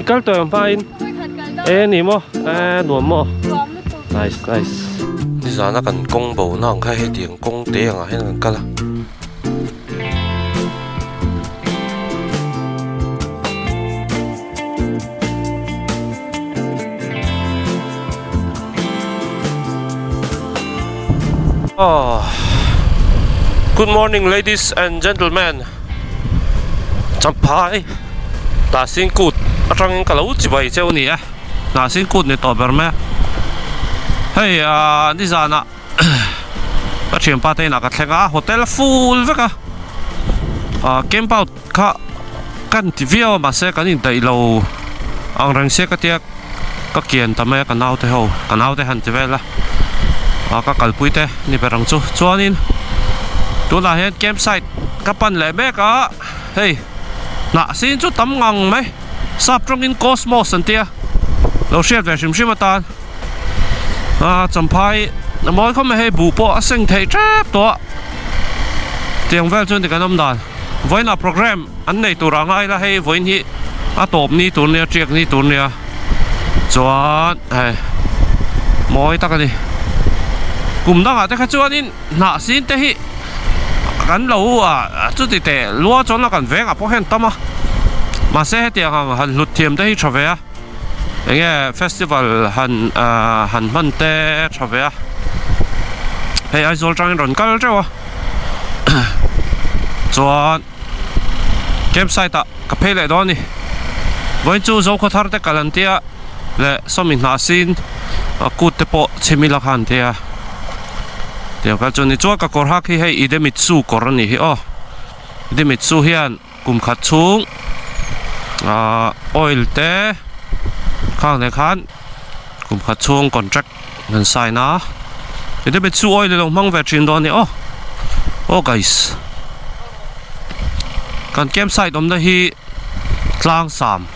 Kal tawh ang hmain. E ni maw? E nuam maw? Nice nice. Nizana kan kawng bo na ang kha hetiang kawng te angah hian kan kal a. Oh. Good morning ladies and gentlemen. Champhai Hnahsin kut atangin ka lo chi bai cheu a ni e. Hnahsin kut ni tawh ber mai a. Hei ah nizanah ka thianpa te inah ka thleng a hotel a full vek a. Ah camp out kha kan ti viau a mahse kan indaih lo ang reng sia ka tia ka kian ta mai a ka naute ho ka naute han ti vel a ah ka kalpui te ni ber ang chu chuanin tunah hian camp site ka pan leh mek a hei hnah sin chu tam ngang mai sap tawngin cosmos an tia lo hriat ve hrim hrim atan ah champhai a mawi khawp mai hei buh pawh a seng theih tep tawh a tiang vel chuan ti kan awm dan. Vawiinah program an nei tur ang a ila hei vawiin hi a tawp ni tur nia tiak ni tur nia chuan hei mawi tak a ni kum dangah te kha chuanin hnah sin te hi kan lo ah chuti teh lua chuan la kan vengah pawh hian tam a mahse hetiang ang han hlut thiam te hi tha ve a enge festival han ah han hman te tha ve a hei Aizawl tangin rawn kal teuh a. Chuan campsite ah ka phei leh dawn a ni vawiin chu zokhaw thar te kal an tia leh sawmi hnah sin kut te pawh chhim ila kha an tia tiang kha chu ni chuan ka kawr hak hi hei idemitsu kawr a nih hi aw idemitsu hian kum khat chhung ahh oil te khang nen khan kum khat chhung contract an sign a idemitsu oil ilo hmang ve thin dawn a ni aw aw guys kan campsite awmna hi tlang sam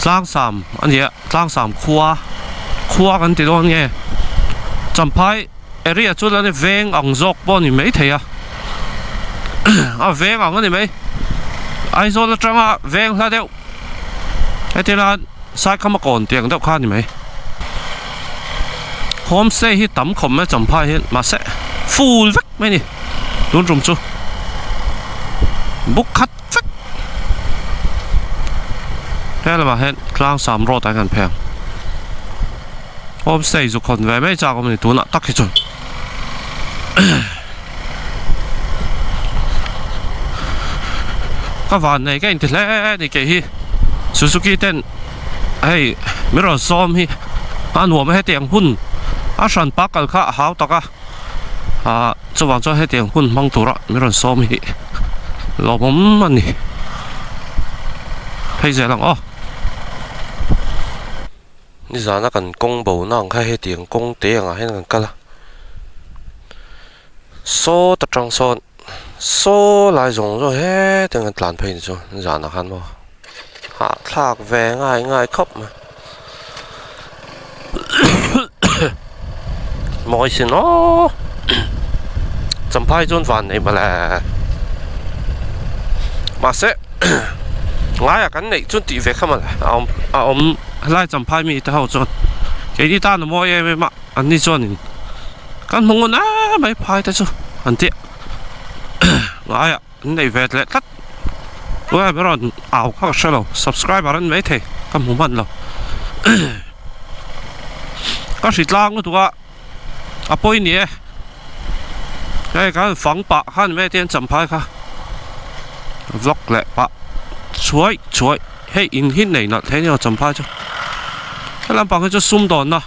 tlang sam a ni a tlang sam khua khua kan ti dawn nge champhai Area chu lan veng ang zawk pawh a ni maithei a a veng ang a ni mai Aizawl atanga veng hla deuh heti lan Saikhama kawn tih ang deuh kha a ni mai homestay hi tam khawp mai champhai hian mahse full vek mai a ni tun tum chu book khat vek he lamah hian tlangsam road ah hian kan phei ang. Homestay zu khawn ve mai chak awm a ni tunah tak hi chuan ka van nei ka inti hle a ni kei hi Suzuki ten hei min rawn sawm hi a nuam a hetiang hun a hran pa kal kha a hau tak a ah chuvang chuan hetiang hun hmang tura min rawn sawm hi lawmawm a ni phei zel ang aw. Nizana kan kawng bo na ang kha hetiang kawng te angah hian kan kal a saw ta tang sawn saw lai zawng zawng hetiang kan tlan phei ni chu nizanah khan maw hahthlak ve ngai ngai khawp mai mawi sin aw champhai chuan van nei mawle mahse ngaiah kan neih chuan tih ve kha mawle a awm a awm helai champhai mi te ho chuan keini tan a mawi em em a an ni chuanin kan hmu ngun em mai phai te chu an tih ngaiah an nei ve leh tlat tunah hian rawn au kha ka hre lo subscriber an ni maithei ka hmu hman lo ka hri tlang lutuk a a pawi ni e hei khan fang pah khan mai te an champhai kha vlog leh pah chhuai chhuai hei in hi nei nalh thei a ni aw champhai chu he lampang hi chu sumdawnna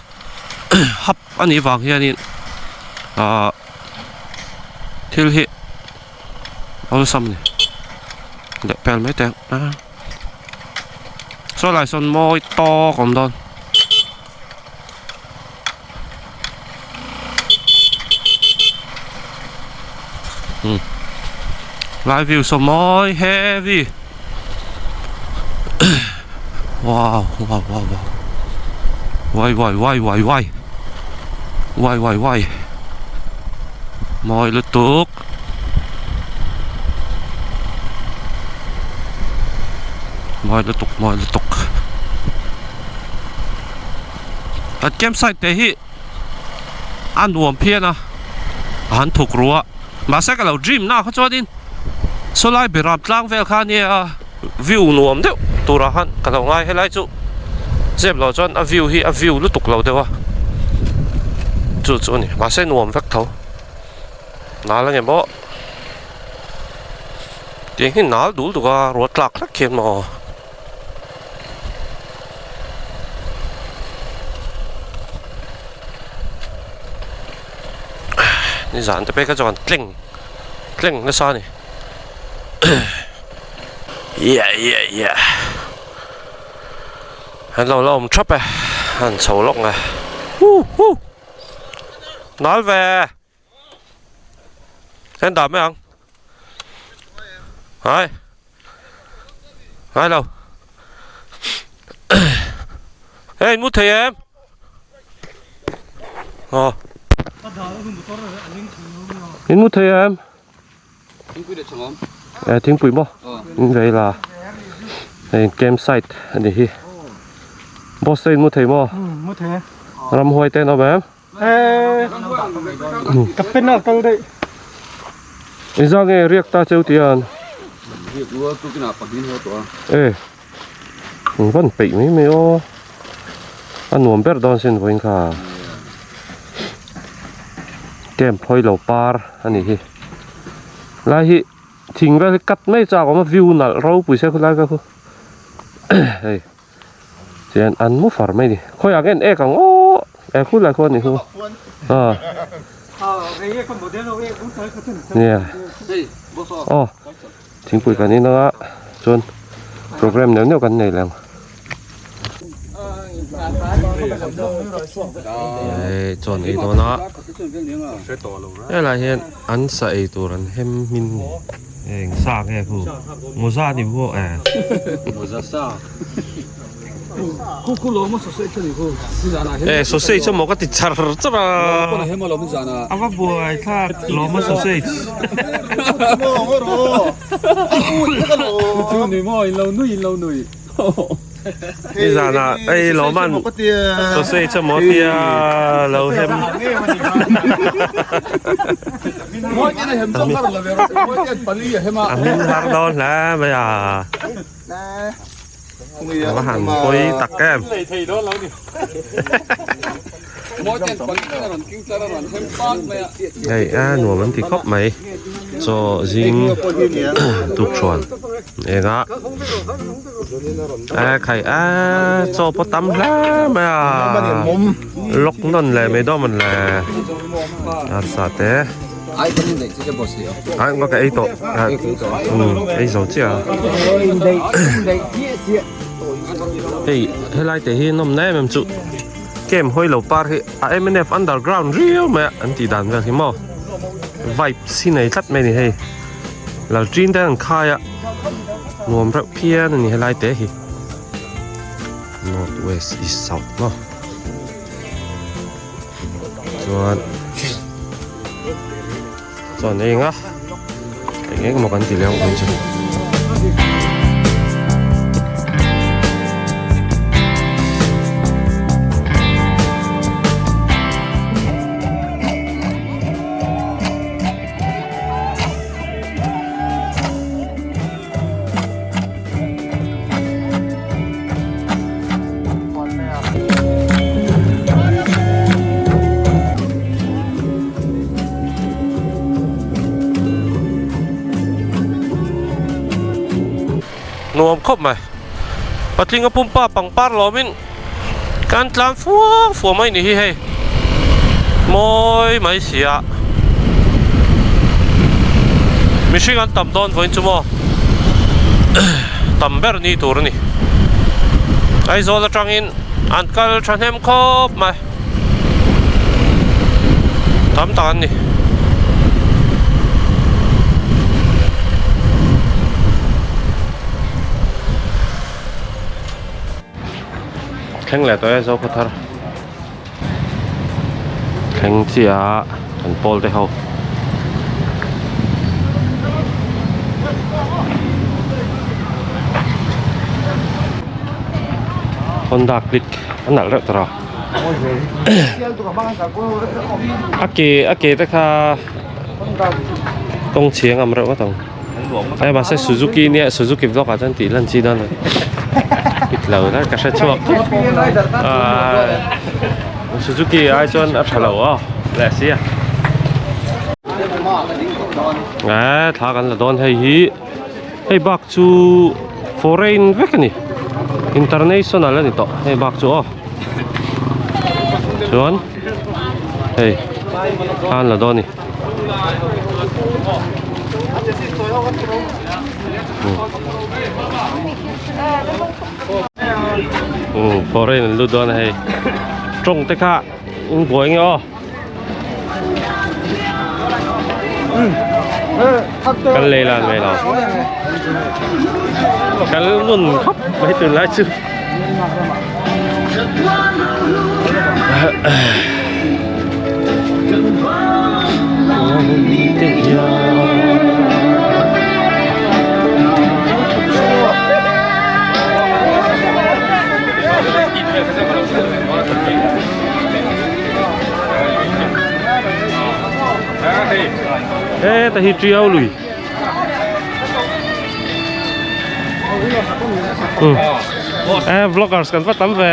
hap a nih vang hianin ahh thil hi awlsam a ni leh pel mai teh ang saw lai sawn mawi tawk a awm dawn. Lai view saw mawi heavy wow wow wow wow wai wai wai wai wai wai wai wai mawi lutuk mawi lutuk mawi lutuk. Kan campsite te hi a nuam phian a a han thuk ru a mahse ka lo dream na kha chuanin sawlai beram tlang vel kha ania view nuam deuh turah khan ka lo ngai helai chu zep loh chuan a view hi a view lutuk lo deuh a chu chu a ni mahse nuam vek tho nal ang em aw tiang hi nal dul duk a ruah tlak hlek hian maw. Nizan te pek a chuan tleng tleng nasa a ni yeah yeah yeah an lo la awm thap e an chho lawk nge huhu nal ve en dah mai ang. Hai. Hai lo. Hey, mu thei em? Ờ. In mu thei em? Eh, thingpui maw? In vei la. Hei campsite a ni hi. Boss te in mu thei maw? Mu thei. Ramhuai te an awm em? Ka pen a kal daih. Engzah nge riak ta cheu tian? Riak rual tu kinah pahnih haw tawh a. E eng van peih mai mai aw. A nuam ber dawn sin vawiin kha. Camp hawi lo par a nih hi. Lai hi thing vel hi cut mai chak awm a view nalh ropui se khulai ka khu hei. Chuan an mu far mai a ni khawiah nge an ek ang aw e khulai khuan a nih chu aw nia aw thingpui kan in anga chuan program neuh neuh kan nei leh ang eh chaw an ei dawn a helai hian an sa ei tur an hem hmin eng sa nge khu mawza ni pawh e mawza sa. Eh sausage emaw ka ti char char a a va buai thlak lawma sausage nizanah hei lawman sausage emaw tia lo hem a hming har dawn hle mai a. A va han pawi tak em. Hei a nuam an ti khawp mai chaw zing tuk thuan eng a a khai a chaw pawh tam hle mai a lawk nawn leh mai dawn mawn le arsa te. Ai ka ei tawh ei zo chiah a hei helai te hi nawm na em em chu camp hawi lo par hi a mnf underground riau mai a an tih dan vel hi maw vibes hi nei tlat mai a ni hei lalṭin te an khai a nuam reuh phian a ni helai te hi north west east south maw. Chuan chuan eng a eng eng maw kan ti leh ang chu. Nuam khawp mai patling a pumpa pangpar lawmin kan tlan fuau fuau mai ni hi hei mawi mai si a mihring an tam dawn vawiin chu maw tam ber ni tur a ni Aizawl atangin an kal thahnem khawp mai tam tak an ni. Thleng leh tawh e Zokhawthar thleng chiah an pawl te ho. Honda click a nalh reuh tawh a. A ke a ke te kha kawng chhia ngam reuh ngawt ang. Hei mahse Suzuki nia Suzuki vlog ah chuan tih lan chi dawn lo. Hit lo lai ka hre chhuak thut. Ahh Suzuki ai chuan a tha lo aw leh sia. Eee thla kan la dawn hei hi hei bak chu foreign vek a ni international a ni tawh hei bak chu aw chuan hei thla an la dawn a ni. Foreign an lut dawn a hei tawng te kha in buai nge aw kan lei lan mai lo kal ngun khawp mai tunlai chu. Heta hi Tiau lui Eh vloggers kan va tam ve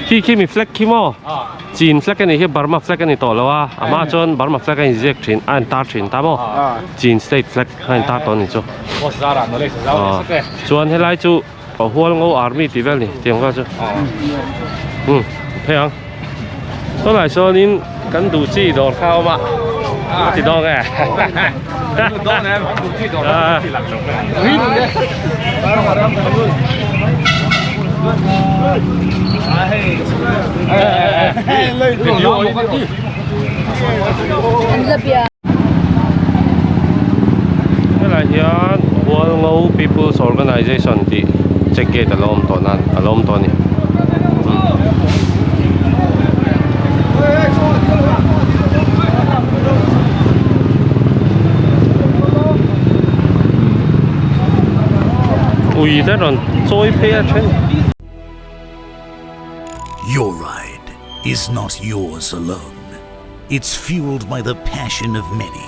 Khi khi mi flag khi maw Chin flag a nih hi Burma flag a ni tawh lo a a hma chuan Burma flag a inziak thin a intar thin ta maw Chin state flag a intar tawh a ni chu Chuan helai chu Hualngo army tih vel ni tiang vel chu umm phei ang tunah chuanin kan duh chi dawr kha a awm a a ti dawn nge Helai hian Hualngo People's Organisation tih check gate a lo awm tawh nan a lo awm tawh a ni. Ui te rawn chawi phei a then. Your ride is not yours alone. It's fueled by the passion of many.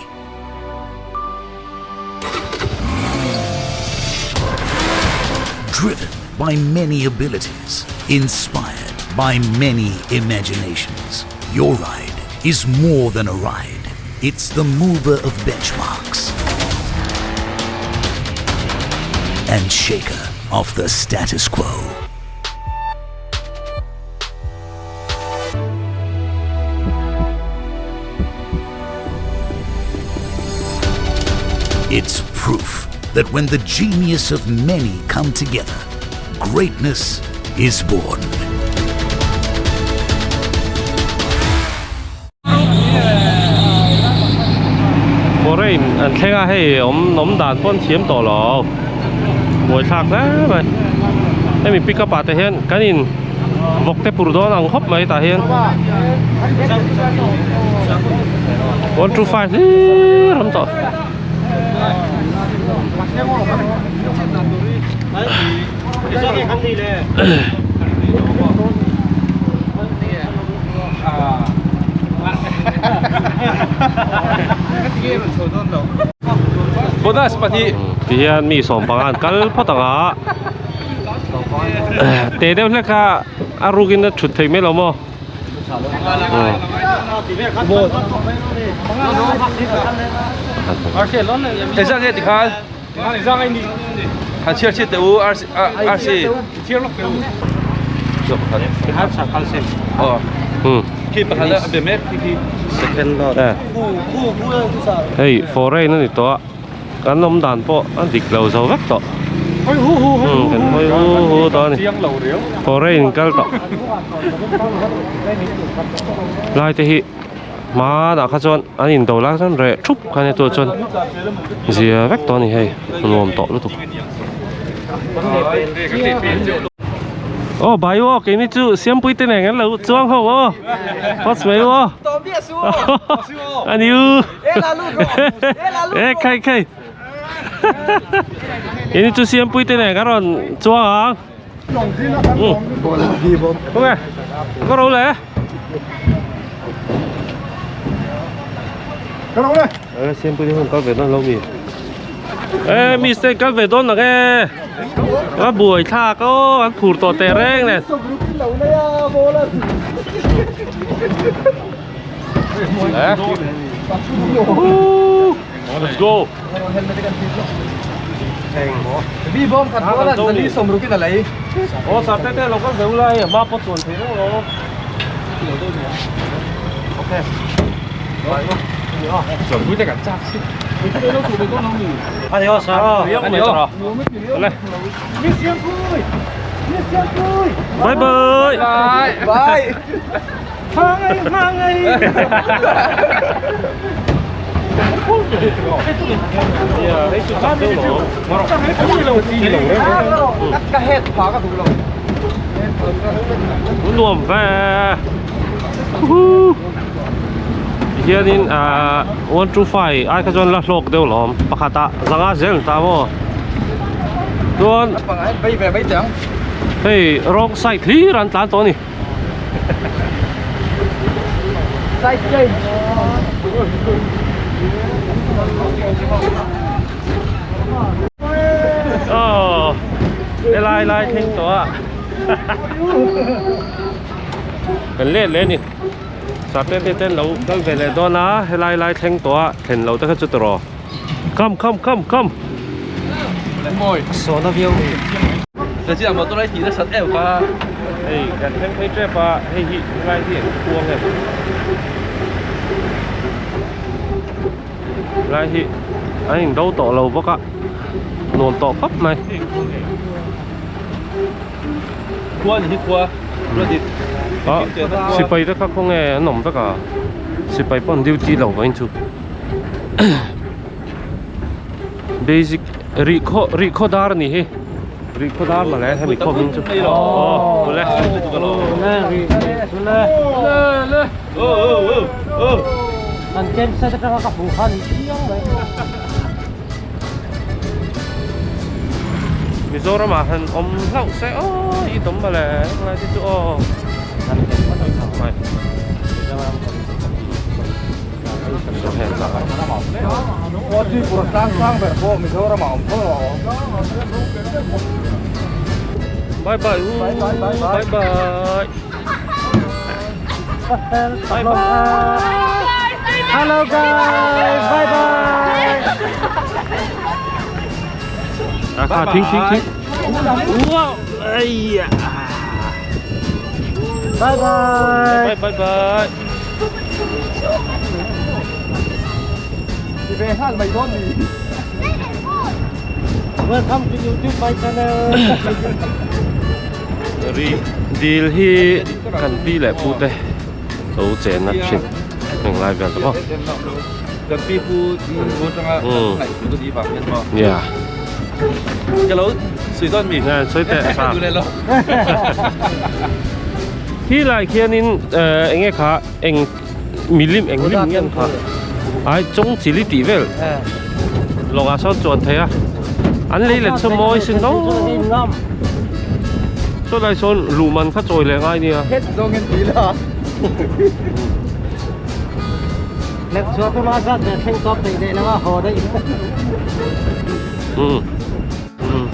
Driven by many abilities, inspired by many imaginations. Your ride is more than a ride. It's the mover of benchmarks and shaker of the status quo. It's proof that when the genius of many come together, greatness is born. Foreign an thleng a hei awm awm dan pawh an thiam tawh lo buaithlak hle mai hemi pick up ah te hian kan in vawk te pur dawn ang khawp mai tah hian 125 hlir awm tawh. Bonus pahnih. Ti hian mi sawm panga an kal phawt ang a teh deuh hlek kha a rukin a thut theih mai lo maw Engzah nge tikhan Han chhiar chhiat teh u RC Hei foreign a ni tawh a kan awm dan pawh a dik lo zo vek tawh kan hawi hu hu tawh a ni foreign kal tawh lai te hi. Hmanah kha chuan an indo lai chuan reh thup kha nia tûr chuan zia vek tawh a ni hei nuam tawh lutuk. Aw bhai aw keini chu Siampui te nen kan lo chuang ho aw post mai u aw a ni u e khai khai keini chu Siampui te nen kan rawn chuang ang. Khawnge ka ro le. Ka ro le. E siampui hun kal ve dawn lo mi. E mi se kal ve dawn nang e. Ka buai thlak aw an phur tawh teh reng nen. Let's go. Vi bawm khat bawla zali sawm rukin a lei. Aw sarte te lo kal ve ula hei hma pawh chuan thei reng lo. Ok. Chuẩn te kan chak si. A ni aw sir aw. A ni aw. Le. Bye bye. Bye. Bye. Ka het pha ka duh lo. Nuam ve. Hianin ah 1 2 5 ai kha chuan la hlawk deuh lawm pakhat ah zanga zel ta maw. Chuan hei wrong side hlir an tlan tawh a ni. Side change. Oh, helai lai thleng tawh a. Kan let leh ni. Sate te ten lo kal ve leh dawn a, helai lai thleng tawh a, thlen lo te kha chu tawh. Come come come come. Sawna viau. Ka motor ai tih nasat em kha. Hei kan thleng phei tep a, hei hi helai hi an khuang em. Helai hi an in do tawh lo bawk a, nuam tawh khawp mai. Khua ni hi khua. Ah, sipai te kha khawnge an awm vek a, sipai pawh an duty lo vawiin chu. Basic rih khaw rih khaw dar a ni hi rih khaw dar mawle hemi khaw hming chu aw ule An campsite atanga ka hmuh khan chiang mai. Mizoram ah han awm hlauh se aw i tawm mawle helai te chu aw. Mai. Bye bye u bye bye bye bye bye Hello guys bye bye À, à, thính thính thính wow ai da Bye bye bye bye bye Welcome to YouTube my channel Ri dil hi kan pi leh pu te lo chen a thin heng lai vel te pawh Kan pi pu pu atanga ngaih thu te ni vang hian maw Yeah Ka lo sawi dawn mi Nge sawi teh sa Duh leh lo Khi lai khianin eng nge kha eng milim eng lim nge an kha ai chawng chili tih vel lawngah sawn chuan thei a an lei let saw mawi sin no saw lai sawn luhman kha chawi leh ngai nia Het zawng in ti la Let chhuah tuma zat ve thleng tawp theih leh lo a haw daih Um um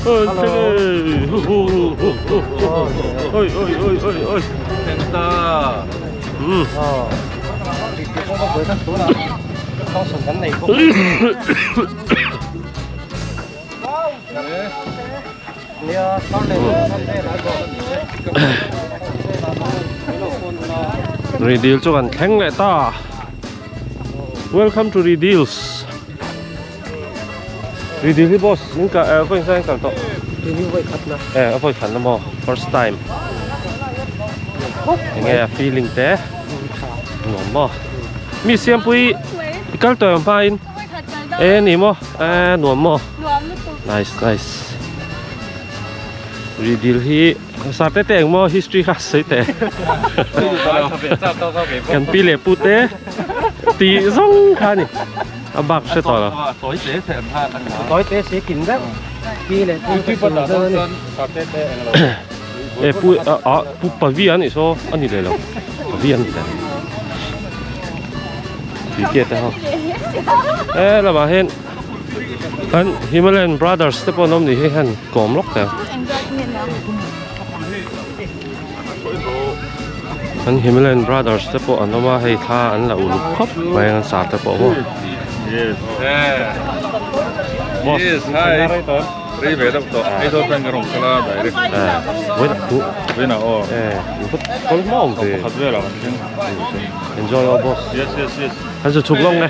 Oi oi oi oi oi Thleng ta Um Redil chu kan thleng leh ta Welcome to Redils Redil hi boss in ka eh vawi in kal tawh eh a vawi khat na maw first time enge a feeling te nuam maw mi siampui i kal tawh em hmain E ni maw e nuam maw nice nice ri dil hi sar te te eng maw history kha sawi teh kan pi leh pu te tih zawng kha a ni a bak hre tawh lo tawi te tawi te si kim deuh. Pi leh pu te chu an a ni. E pu a a pu pavi a nih saw a ni leh lo pavi a ni leh lo tih te ho e lamah hian kan Himalayan Brothers te pawh an awm nih hi hian kawm lawk teh ang kan Himalayan Brothers te pawh an awm a hei thla an la uluk khawp mai an sar te pawh maw. Boss Rei ve deuh tawh Aizawl chuan ka rawn kal a direct Vawiin ah Vawiin ah aw Kal hma awm ve Pakhat velah kan thleng Enjoy aw boss Yes yes yes Kan chu chhuk lawng e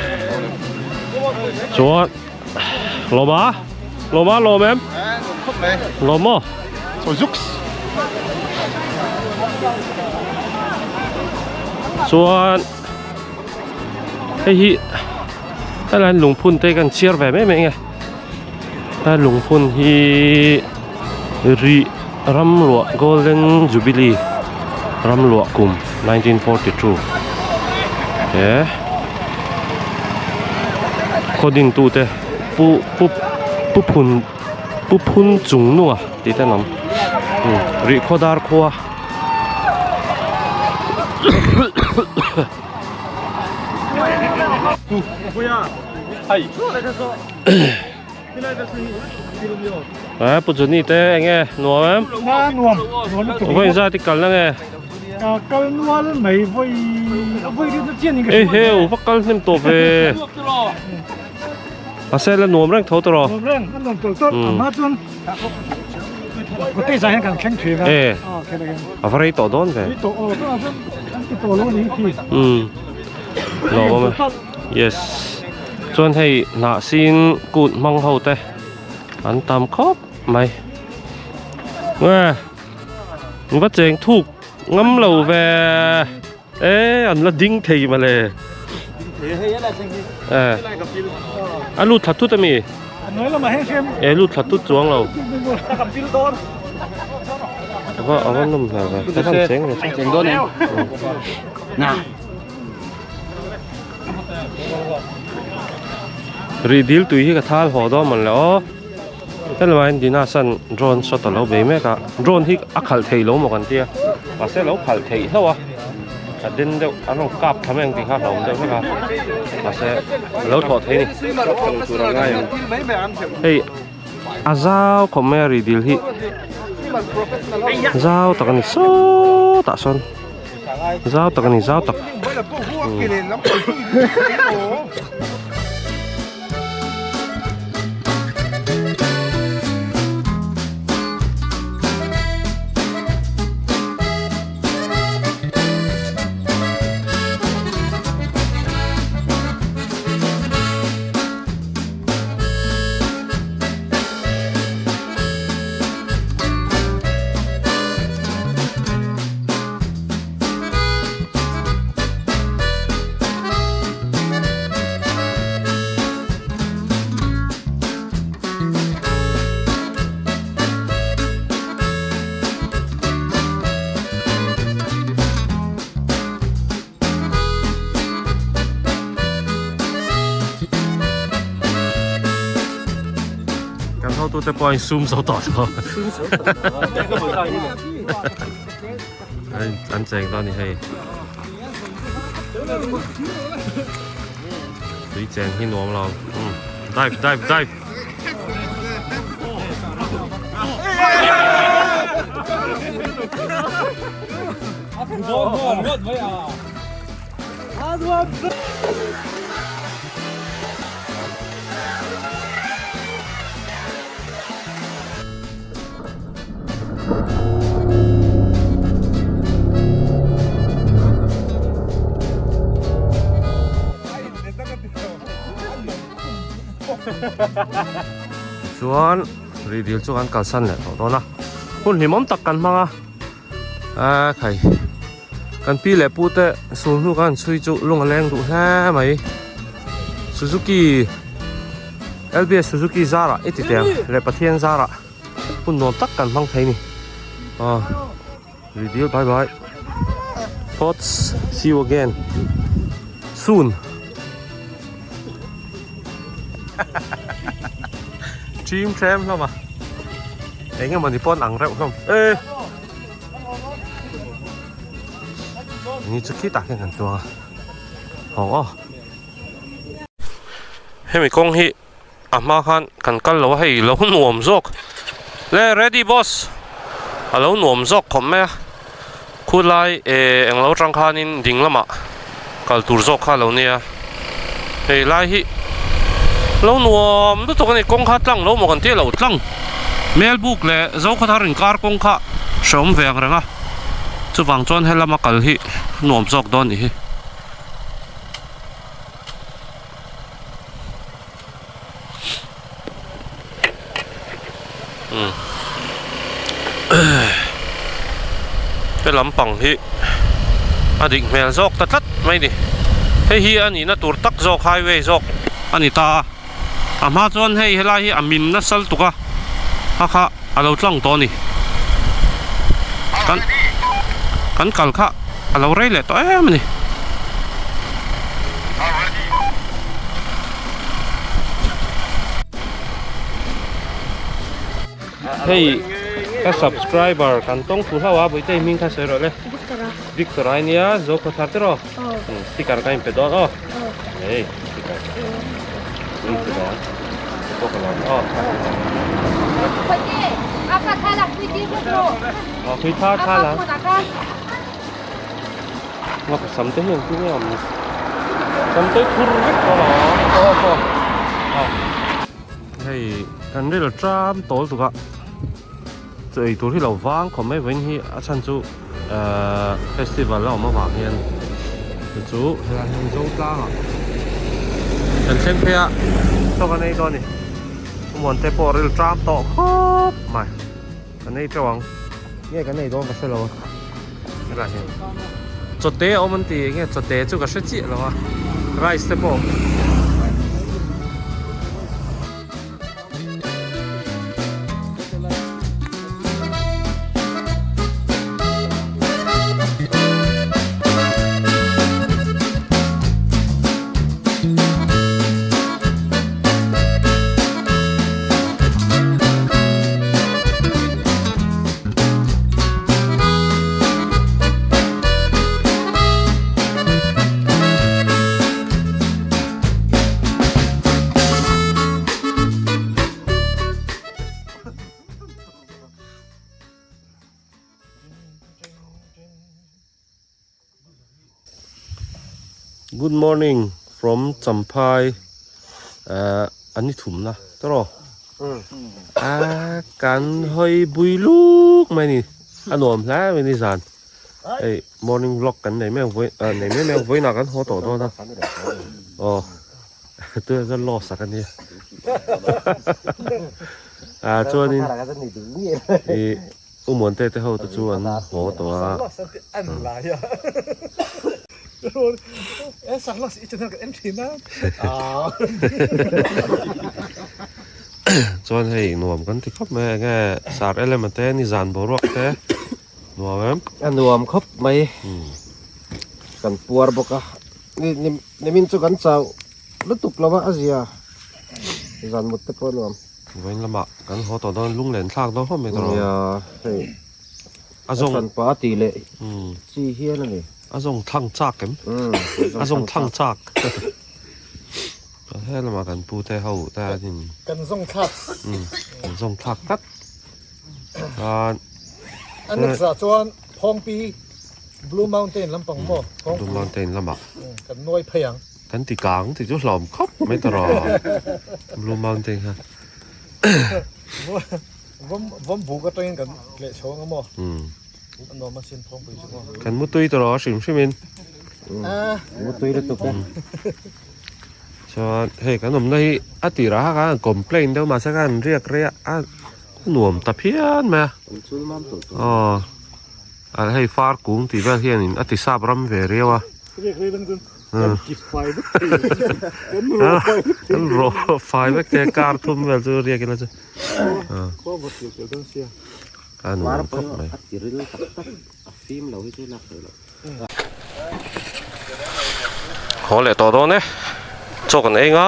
Chuan Lawma Lawma lawm em Lawm maw Chaw zuks Chuan Hei hi Helai lungphun te kan chhiar ve mai mai nge He lungphun hi rih ramluah golden jubilee ramluah kum 1942 he khaw din tute pu pu pu phun pu phun chung nunga tih te an awm rih khaw dar khua. Ê Pu Johnny te eng nge nuam em? Na nuam, nuam lutuk. Vawiin zat i kalna nge? Ka kal nual mai vawi vawi rit na chian in ka hria. Eheu va kal hnem tawh ve. A sel a nuam reng tho tawh rawh. Nuam reng, a nuam tawlh tawlh. A hma chuan Kawtei zai hian kan thleng thin a. E a va rei tawh dawn ve. Rei tawh aw tunah chuan an ti tawh lo a ni hi. Umm lawm awm e. Yes chuan hei hnah sin kut hmang ho te an tam khawp mai. Nge va cheng thuk ngam lo ve. E an la ding thei mawle. E a lut thla thut ami? E lut thla thut chuang lo. Ava ava nawm hmel ve. Ka han cheng ve chu. Cheng dawn em? Na. Rih dil tui hi ka thal haw dawn mawle aw. Helai hian Dinasan drone shot a lo bei mek a drone hi a khalh thei lo maw kan tia mahse a lo khalh theih hlauh a a den deuh an rawn kap thla mai ang tih kha a hlauhawm deuh vek a mahse a lo thlawh thei a ni hei a zau khawp mai a rihdil hi zau tak a ni sawtah sawn zau tak a ni zau tak. Kan hotute pawh a insum zo tawh lo. An cheng dawn a ni hei. Tui cheng hi nuam lo. Dive dive dive. Chuan rihdil chu kan kalsan leh tawh dawn a hun hlimawm tak kan hmang a a khai kan pi leh pu te sul hnu khan chhui chu lung a leng duh hle mai Suzuki L_B_S Suzuki zarah i ti teh ang leh Pathian zarah. Hun nuam tak kan hmang thei ni aw reveal bye bye thoughts see you again soon chim thlem hlawm a. Eng emawni pawn ang reuh hlawm e. Ni chu khitah khian kan chuang a. Hawng aw. Hemi kawng hi a hma khan kan kal lo a hei lo nuam zawk le ready boss a lo nuam zawk khawp mai a khulai eh englo atang khanin ding lamah kal tur zawk kha a lo nia hei lai hi lo nuam lutuk a ni kawng kha tlang lo maw kan tih lo tlang Melbuk leh Zokhawthar inkar kawng kha hrehawm ve ang reng a chuvang chuan helama kal hi nuam zawk dawn nih hi. He lampang hi a dik hmel zawk ta tlat mai a ni hei hi a nihna tur tak zawk highway zawk a ni ta a a hma chuan hei helai hi a min nasa lutuk a a kha a lo tlang tawh a ni kan kan kal kha a lo rei leh tawh em a ni. Hei ka subscriber kan tawng thu hlauh a Bawihte hming kha sawi rawh le Victor a nia Zokhawthar te rawh sticker ka inpe dawn aw hei sticker inpe dawn pawh ka lawm aw aw pui tha tha la Ngawk sam te hi an ti nge awm ni sam te thur vek tawh lo aw hei kan ril tram tawl tuk a chu ei tur hi lo vang khawp mai vawiin hi a chhan chu ehh festival a awm avang hian chu chu helai hian zo tlang ah kan thleng phei a chaw kan ei dawn a ni Muan te pawh ril tram tawh khawp mai. Kan ei teuh ang. Nge kan ei dawn ka hre lo a. Helai hi. Chawte a awm an ti enge chawte chu ka hre chiah lo a. Rice te pawh a awm. Good morning from Champhai eh an ni thum na tawh a kan hawi bui luk mai ni a nuam hle mai ni zan hei morning vlog kan nei mai ang vawi ah nei mai mai ang vawiinah kan haw tawh dawn a aw tunah chuan loss ah ka nia ah chuanin ih. U Muante te ho te chu an haw tawh a. Chuan hei nuam kan ti khawp mai a enge sar element te nizan boruak te nuam em? A nuam khawp mai. Kan puar bawk a. Nimin chu kan chau lutuk lo a a zia. Zan mut te pawh a nuam. Vawiin lamah kan haw tawh dawn lunglen thlak dawn khawp mai tawh nia hei a zawng hranpa a tih leh chi hian a ni a zawng thlang chak em a zawng thlang chak he lamah kan pu te ho te an in kan zawng thlak kan zawng thlak tlat chuan a next ah chuan Phawngpi Blue Mountain lampang maw Blue Mountain lamah kan nuai phei ang. Kan ti kang ti chu hlawm khawp mai ta rawh Blue Mountain kha. Vawm vawm buk atangin kan tleh chho ang maw? A nuam a sin thawngpui chu maw? Kan mutui ta rawh a hrim hrim in. Mutui lutuk e. Chuan hei kan awmna hi a tirah kha khan complain deuh mahse khan riak rei a nuam ta phian mai a. Aw hei far kung tih vel hianin a ti sap ram ve riau a. Kan rawh fai vek te kar thum vel chu riak ila chu a nuam khawp mai. Haw leh tawh dawn e chaw kan ei nga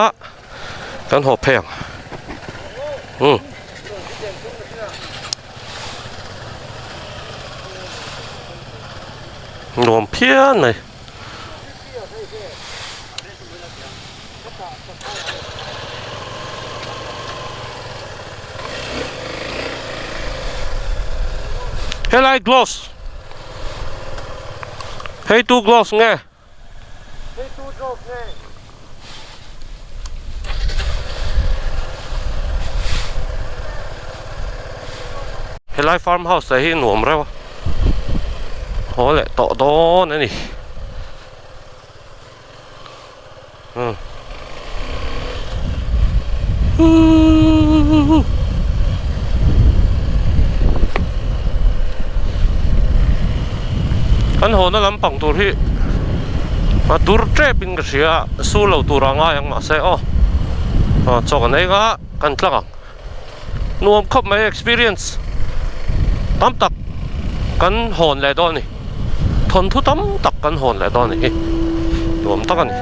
kan haw phei ang. Nuam phian mai. Helai gloves. Hei tu gloves nge? Hei tu gloves nge? Helai farm house te hi nuam reuh a haw leh tawh dawn a ni umm kan haw na lampang tur hi a dur tep in ka hria a sur lo tur a ngai ang mahse aw chaw kan ei nga kan tlang ang. Nuam khawp mai experience tam tak kan hawn leh dawn a ni thawnthu tam tak kan hawn leh dawn a ni hi nuam tak a ni.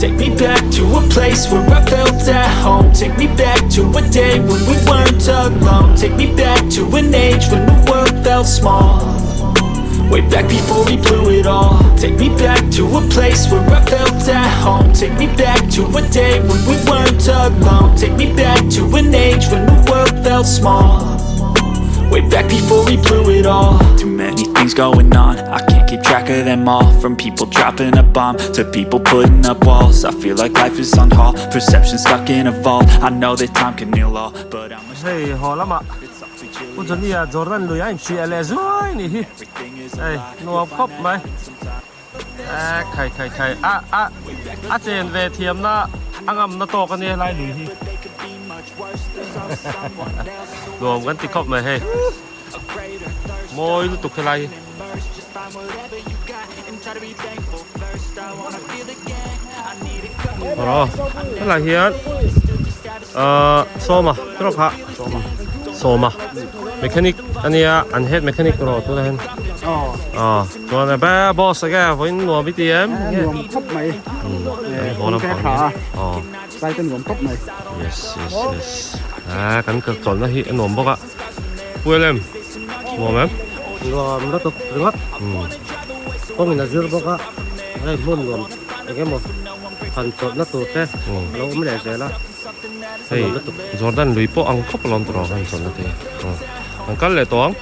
Take me back to a place where I felt at home Take me back to a day when we weren't alone Take me back to an age when the world felt small Way back before we blew it all Take me back to a place where I felt at home Take me back to a day when we weren't alone Take me back to an age when the world felt small Way back before we blew it all Too many things going on I can't keep track of them all From people dropping a bomb To people putting up walls I feel like life is on hold Perception stuck in a vault I know that time can heal all But I'm Hei haw lamah Pu Johnny a Jordan lui a inhriah leh zuai ni hi hei nuam khawp mai eh khai khai khai a a a chen ve thiamna a ngamna tawk a nia helai lui hi nuam kan ti khawp mai hei. Mawi lutuk helai hi. Aw helai hian ahh sawma trawk ah sawma mechanic ania an head mechanic rawh tunah hian aw chuan a be boss enge vawiin nuam i ti em nuam khawp mai aw tlai te nuam khawp mai yes yes yes ah kan chawlhna hi a nuam bawk a. Puelem, nuam em? Nuam lutuk ringawt. Kawngin a zir bawk a, hei hmun nuam eng emaw han chawlhna tur te a lo awm leh zel a. Hei Jordan lui pawh ang khawp alawm tur ang han chawlhna te hi. An kal leh tawh ang.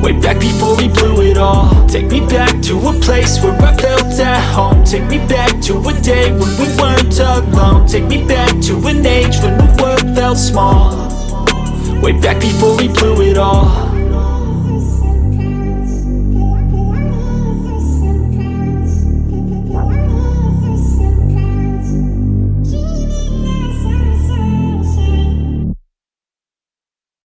Way back before we blew it all Take me back to a place where I felt at home Take me back to a day when we weren't alone Take me back to an age when the world felt small Way back before we blew it all